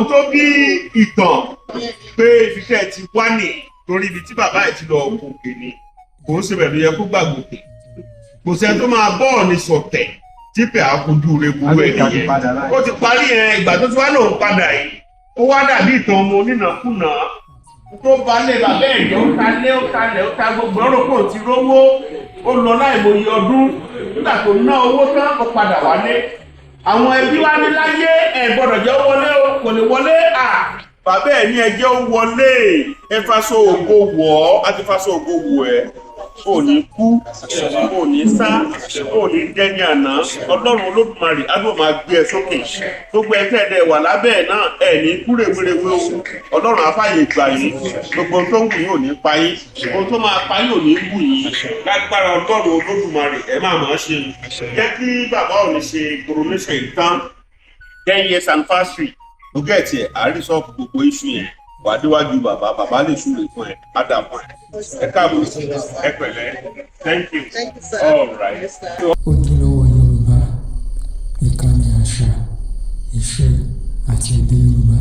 Tó bí ìtàn pé ibiṣẹ́ ti wá nì, torí ibi tí bàbá ẹ̀ ti lọ gòkè ni, kò ń ṣe bẹ̀rù yẹ kó gbà gòkè. Kò sẹ́ni tó máa bọ́ọ̀ ní sọ̀tẹ̀ tí pẹ̀ á kojú rẹ̀ gbogbo ẹ̀ nìyẹn. Ó ti parí yẹn. Ìgbà tó ti wá lòun padà yìí, ó wá dàbí ìtàn ọmọ onínàkúnà tó balẹ̀ bàbá ẹ̀ jẹ́. Ó ta lé, ó talẹ̀, ó ta gbogbo ọ̀rọ̀ kò ti rówó. Ó lọ láìmọye ọdún. Nígbà tó ná owó tán, ó padà wálé. Àwọn ẹbí wa ní láyé, ẹ gbọ́dọ̀ jẹ́ ó wọlé o, kò lè wọlé. À bàbá ẹ̀ ní ẹjẹ́ ó wọlé, ẹ faṣọ ògo wọ̀ ọ́. Á ti faṣọ ògo wọ̀ ẹ́. Ò ní kú, ò ní sá, ò ní dẹ́ni àná. Ọlọ́run Olódùmarè á bọ̀ máa gbé ẹ sókè. Gbogbo ẹ tẹ́ ẹ wà lábẹ́ ẹ̀ náà, ẹ̀ ní kú rèwerèwe o. Ọlọ́run á fàyè gbà yín. Gbogbo ohun tó ń wù yín ò ní pa yín, ohun tó máa pa yín ò ní wù yín. Lágbára Ọlọ́run Olódùmarè, ẹ máa mọ̀ ọ́ ṣe. Jẹ́ kí bàbá ò ní ṣe coronation yìí tán, 10 years anniversary ó gẹ̀ẹ́tì ẹ̀ àrísọ́ọ̀fù gbogbo iṣu yẹn, wà á déwájú bàbá, bàbá lè súre fún ẹ, á dà fún ẹ. Ẹ káàbọ̀, ẹ pẹ̀lẹ́. Thank you. Thank you, sir. All right. Yes, sir. Ojúlówó Yorùbá, ìkànnì àṣà, ìṣe àti èdè Yorùbá.